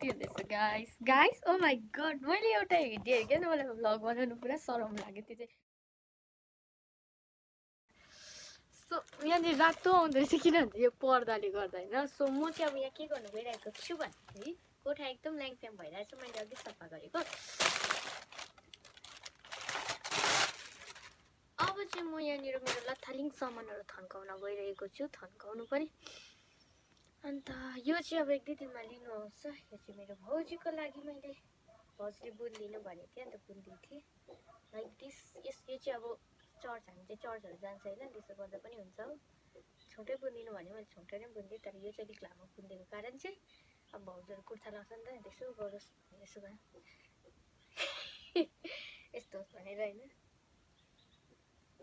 कति हुँदैछ guys guys oh my god मैले एउटा भिडियो हेरेँ क्या मलाई भ्लग बनाउनु पुरा सरम लाग्यो त्यो चाहिँ सो यहाँनिर रातो आउँदो रहेछ किनभने यो पर्दाले गर्दा होइन सो म चाहिँ अब यहाँ के गर्नु गइरहेको छु भन्दाखेरि कोठा एकदम ल्याङफ्याङ भइरहेछ मैले अघि सफा गरेको अब चाहिँ म यहाँनिर मेरो लथालिङ सामानहरू थन्काउन गइरहेको छु थन्काउनु पनि अन्त यो चाहिँ अब 1-2 दिनमा लिनु आउँछ यो चाहिँ मेरो भाउजूको लागि मैले भाउजूले बुन लिनु भनेको थिएँ अन्त बुन दिएको थिएँ लाइक दिस यो चाहिँ अब चर्च हामी चाहिँ चर्चहरू जान्छ होइन त्यसो गर्दा पनि हुन्छ हो छोटै बुनिदिनु भने मैले छोटै नै बुनिदिएँ तर यो चाहिँ अलिक लामो बुनिदिएको कारण चाहिँ अब भाउजूहरू कुर्ता लाग्छ नि त त्यसो गरोस् यसो भए यस्तो होस् भनेर होइन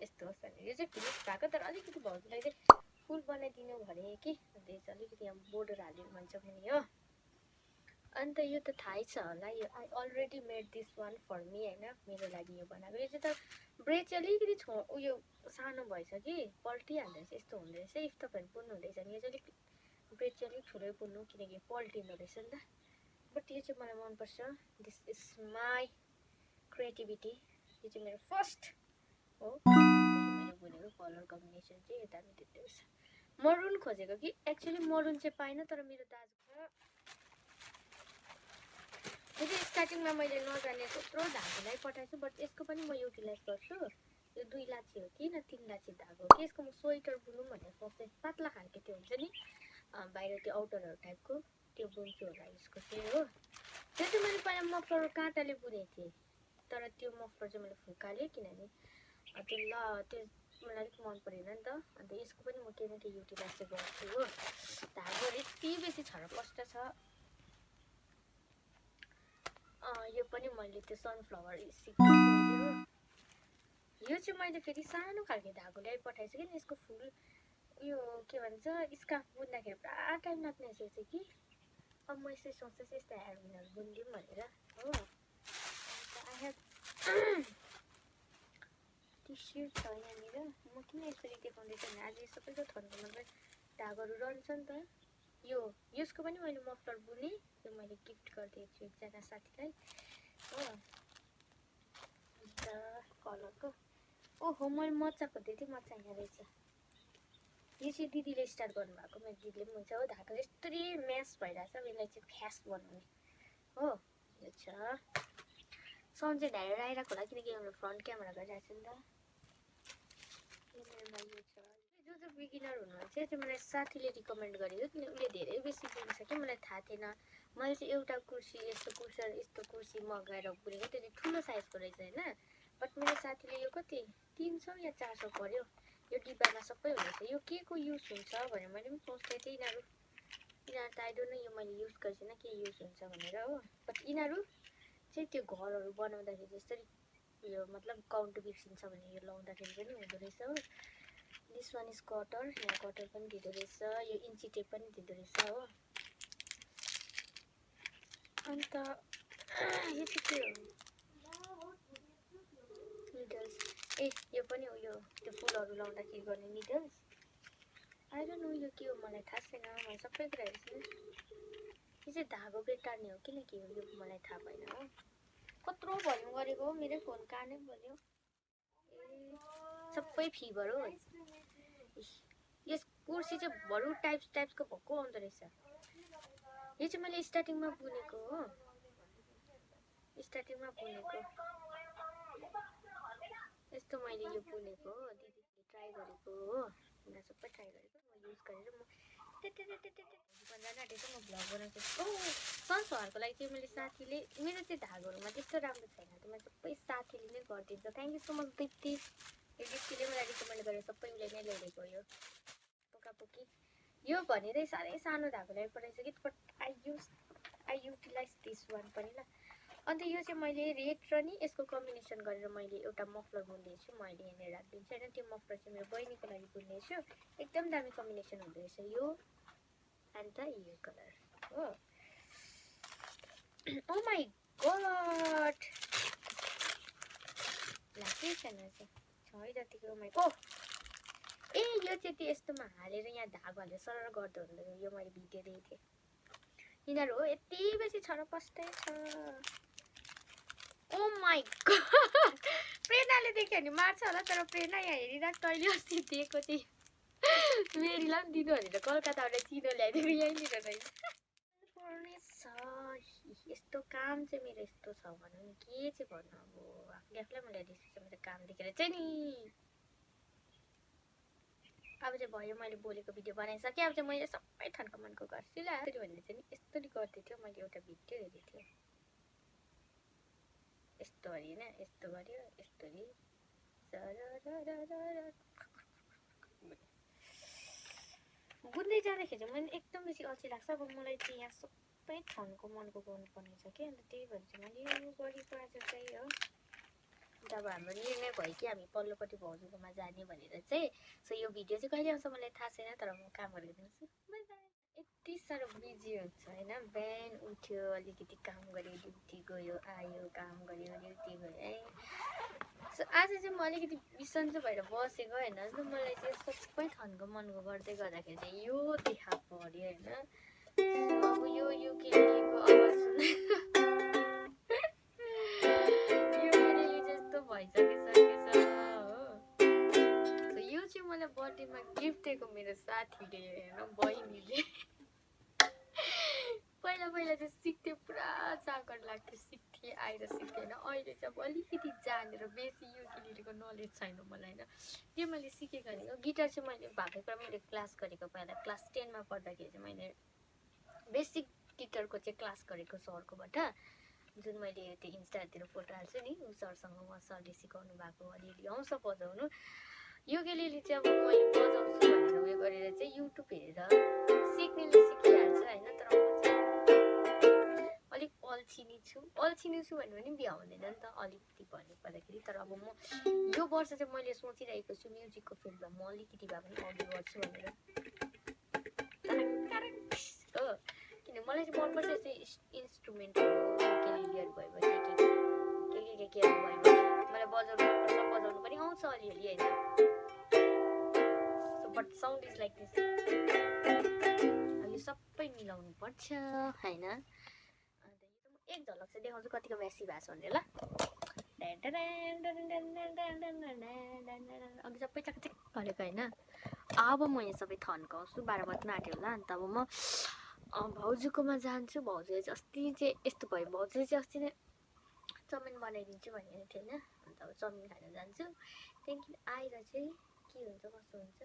यस्तो होस् भनेर यो चाहिँ फिनिस भएको तर अलिकति भाउजूलाई चाहिँ फुल बनाइदिनु भने कि अन्त यो चाहिँ अलिकति यहाँ बोर्डर हालिदिनु भन्छ भने हो अन्त यो त थाहै छ होला यो I already made this one for me होइन मेरो लागि यो बनाएको यो चाहिँ त ब्रेड चाहिँ अलिकति उयो सानो भएछ कि पल्टिहाल्दो रहेछ यस्तो हुँदो रहेछ इफ तपाईँहरू बुन्नु हुँदैछ भने यो चाहिँ अलिक ब्रेड चाहिँ अलिक ठुलै बुन्नु किनकि पल्टिँदो रहेछ नि त बट यो चाहिँ मलाई मनपर्छ दिस इज माई क्रिएटिभिटी यो चाहिँ मेरो फर्स्ट हो मैले बुनेको कलर कम्बिनेसन चाहिँ यता पनि त्यस्तै रहेछ मरुन खोजेको कि एक्चुअली मरुन चाहिँ पाइनँ तर मेरो दाजुको यो चाहिँ स्टार्टिङमा मैले नजाने त्यत्रो धागोलाई पठाएछु बट यसको पनि म युटिलाइज गर्छु यो 2 लाची हो कि न 3 लाची धागो हो कि यसको म स्वेटर बुनौँ भनेर सोच्दै पातला खालको त्यो हुन्छ नि बाहिर त्यो आउटरहरू टाइपको त्यो बुन्छु होला यसको चाहिँ हो त्यो चाहिँ मैले पहिला मफलर काँटाले बुनेको थिएँ तर त्यो मफलर चाहिँ मैले फुकालेँ किनभने त्यो त्यो मलाई अलिक मन परेन नि त अन्त यसको पनि म केही न केही युटिलाइज चाहिँ गर्छु हो धागोहरू यति बेसी छरपष्ट छ यो पनि मैले त्यो सनफ्लावर सिक्छु हो यो चाहिँ मैले फेरि सानो खालको धागो ल्याइ पठाएछु कि यसको फुल उयो के भन्छ स्कार्फ बुन्दाखेरि पुरा टाइम लाग्ने रहेछ चाहिँ कि अब म यसै सोच्दैछु यस्तो हेयरबिनहरू बुनिदिउँ भनेर हो अन्त आई हेभ टी सर्ट छ यहाँनिर म किन यसरी देखाउँदैछु भने आज सबैको थन्काउनमा धागोहरू रहन्छ नि त यसको पनि मैले मफलर बुनेँ यो मैले गिफ्ट गरिदिएको छु एकजना साथीलाई हो अन्त कलरको ओहो मैले मजाको दिएँ थिएँ मजा यहाँ रहेछ यो चाहिँ दिदीले स्टार्ट गर्नुभएको मेरो दिदीले पनि हुन्छ हो धागो यस्तरी म्यास भइरहेछ यसलाई चाहिँ फ्यास्ट बनाउने हो यो छ साउन्ड चाहिँ ढाडेर आइरहेको होला किनकि हाम्रो फ्रन्ट क्यामेरा गरिरहेको छ नि त यो छ जो बिगिनर हुनुहुन्छ त्यो मलाई साथीले रिकमेन्ड गरेको किन उसले धेरै बेसी बुनिन्छ कि मलाई थाहा थिएन मैले चाहिँ एउटा कुर्सी यस्तो कुर्सी मगाएर बुनेको त्यो चाहिँ ठुलो साइजको रहेछ होइन बट मेरो साथीले यो कति 300 या 400 पर्यो यो डिब्बामा सबै हुँदैछ यो के को युज हुन्छ भनेर मैले पनि सोच्दै थिएँ यिनीहरू त आई डोन्ट नो यो मैले युज गर्दिनँ के युज हुन्छ भनेर हो बट यिनीहरू चाहिँ त्यो घरहरू बनाउँदाखेरि जस्तै यो मतलब काउन्ट बिर्सिन्छ भने यो लाउँदाखेरि पनि हुँदो रहेछ हो दिस वान इज कटर यहाँ कटर पनि दिँदो रहेछ यो इन्ची टेप पनि दिँदो रहेछ हो अन्त यो चाहिँ के हो निडल्स यो पनि हो यो त्यो फुलहरू लाउँदाखेरि गर्ने निडल्स आई डोन्ट नो यो के हो मलाई थाहा छैन मैले सबै कुरा हेर्छु यो चाहिँ धागो बेटार्ने हो किन के हो यो मलाई थाहा भएन हो कत्रो भल्युम गरेको हो मेरै फोन कानै बल्यो सबै फिबर हो यस कुर्सी चाहिँ बरु टाइप्सको भएको आउँदो रहेछ यो चाहिँ मैले स्टार्टिङमा बुनेको हो यस्तो मैले यो बुनेको हो दिदीले ट्राई गरेको हो उनीहरू सबै ट्राई गरेको म युज गरेर म भन्दा आँटेको म भ्लग बनाउँछु सनफ्लावरको लागि चाहिँ मैले साथीले मेरो चाहिँ धागोहरूमा त्यस्तो राम्रो छैन त मैले सबै साथीले नै गरिदिन्छ thank you so much Dipti यो दिप्तीले मलाई रिकमेन्ड गरेर सबै उसले नै ल्याइदिएको यो पोकापोकी यो भनेरै साह्रै सानो धागो ल्याइ पठाएछ कि but I utilize this one पनि ल अन्त यो चाहिँ मैले रेड र नि यसको कम्बिनेसन गरेर मैले एउटा मफलर बुन्दैछु म अहिले यहाँनिर राखिदिन्छु होइन त्यो मफलर चाहिँ मेरो बहिनीको लागि बुन्दैछु एकदम दामी कम्बिनेसन हुँदो रहेछ यो एन्ड द यो कलर हो ओ माई गड लाग्दै छैन छ जतिको ओ ए यो चाहिँ त्यो यस्तोमा हालेर यहाँ धागो हालेर सरर गर्दो हुँदैन यो मैले भिडियो देखेको थिएँ यिनीहरू हो यति बेसी छरपस्टै छ। ओ माई गॉड प्रेरणाले देख्यो भने मार्छ होला तर प्रेरणा यहाँ हेरिरहेको तैँले अस्ति दिएको चाहिँ मेरीलाई पनि दिनु भनेर कलकत्ताबाट चिनो ल्याइदिएको यहीँनिर रहेछ। यस्तो काम चाहिँ मेरो यस्तो छ भनौँ नि के चाहिँ भन्नु अब आफूले आफूलाई मलाई रिस उठ्छ मेरो काम देखेर चाहिँ नि। अब चाहिँ भयो मैले बोलेको भिडियो बनाइसकेँ। अब चाहिँ मैले सबै ठानको मनको गर्छु ल भने चाहिँ नि यस्तरी गर्दै थियो। मैले एउटा भिडियो हेरेको थिएँ यस्तो गरी होइन यस्तो गर्यो यस्तरी बुझ्दै जाँदाखेरि मैले एकदम बेसी अल्छी लाग्छ। अब मलाई चाहिँ यहाँ सबै ठाउँको मनको गर्नुपर्ने छ कि अन्त त्यही भएर चाहिँ मैले यो गरेको आज चाहिँ हो। अन्त अब हाम्रो निर्णय भयो कि हामी पल्लोपट्टि भाउजूकोमा जाने भनेर चाहिँ। सो यो भिडियो चाहिँ कहिले आउँछ मलाई थाहा छैन तर म काम गरेको दिन्छु। यति साह्रो बिजी हुन्छ होइन। बिहान उठ्यो अलिकति काम गऱ्यो ड्युटी गयो आयो काम गऱ्यो ड्युटी गयो है। सो आज चाहिँ म अलिकति बिसन्चो भएर बसेको होइन। मलाई चाहिँ सबै थनको मनको गर्दै गर्दाखेरि चाहिँ यो देखा पऱ्यो होइन। अब यो युकेलेलीको आवाज सुन्दै युकेलेली जस्तो भइसकिसकेछ हो। यो चाहिँ मलाई बर्थडेमा गिफ्ट दिएको मेरो साथीले होइन बहिनीले। पहिला पहिला चाहिँ सिक्थेँ पुरा चाकर लाग्थ्यो सिक्थेँ आएर सिक्थेँ होइन। अहिले चाहिँ अब अलिकति जानेर बेसी युकेलेलीको नलेज छैन मलाई होइन। त्यो मैले सिकेको भनेको गिटार चाहिँ मैले भएको कुरा मैले क्लास गरेको पहिला क्लास 10मा पढ्दाखेरि चाहिँ मैले बेसिक गिटारको चाहिँ क्लास गरेको सरकोबाट। जुन मैले त्यो इन्स्टातिर फोटो हाल्छु नि सरसँग सरले सिकाउनु भएको अलिअलि आउँछ बजाउनु। युकेलेली चाहिँ अब मैले बजाउँछु भनेर उयो गरेर चाहिँ युट्युब हेरेर सिक्नेले सिकिहाल्छ होइन। तर म चाहिँ अलिक अल्छिनी छु भन्नु पनि बिहा हुँदैन नि त अलिकति भन्नु पर्दाखेरि। तर अब म यो वर्ष चाहिँ मैले सोचिरहेको छु म्युजिकको फिल्डमा म अलिकति भए पनि अघि बढ्छु भनेर हो। किन मलाई चाहिँ मनपर्छ यस्तो इन्स्ट्रुमेन्टहरू युकेलेलीहरू भएपछि केहरू भएपछि मलाई बजाउनु मनपर्छ बजाउनु पनि आउँछ अलिअलि होइन। So but sound is like this. यो सबै मिलाउनु पर्छ होइन। अन्त यो म एक झलक चाहिँ देखाउँछु कतिको मेसी भएको छ भनेर ल। अघि सबै चकचक गरेको होइन। अब म यहाँ सबै थन्काउँछु 12 बज्न आँट्यो होला। अन्त अब म भाउजूकोमा जान्छु। भाउजूले चाहिँ अस्ति चाहिँ यस्तो भयो भाउजूले चाहिँ अस्ति नै चाउमिन बनाइदिन्छु भनेको थियो होइन। अन्त अब चाउमिन खान जान्छु। त्यहाँदेखि आएर चाहिँ के हुन्छ कस्तो हुन्छ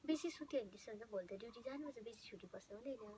बेसी सुत्यो भने त्यस्तो हुन्छ। भोलि त ड्युटी जानुपर्छ बेसी छुट्टी बस्नु हुँदैन।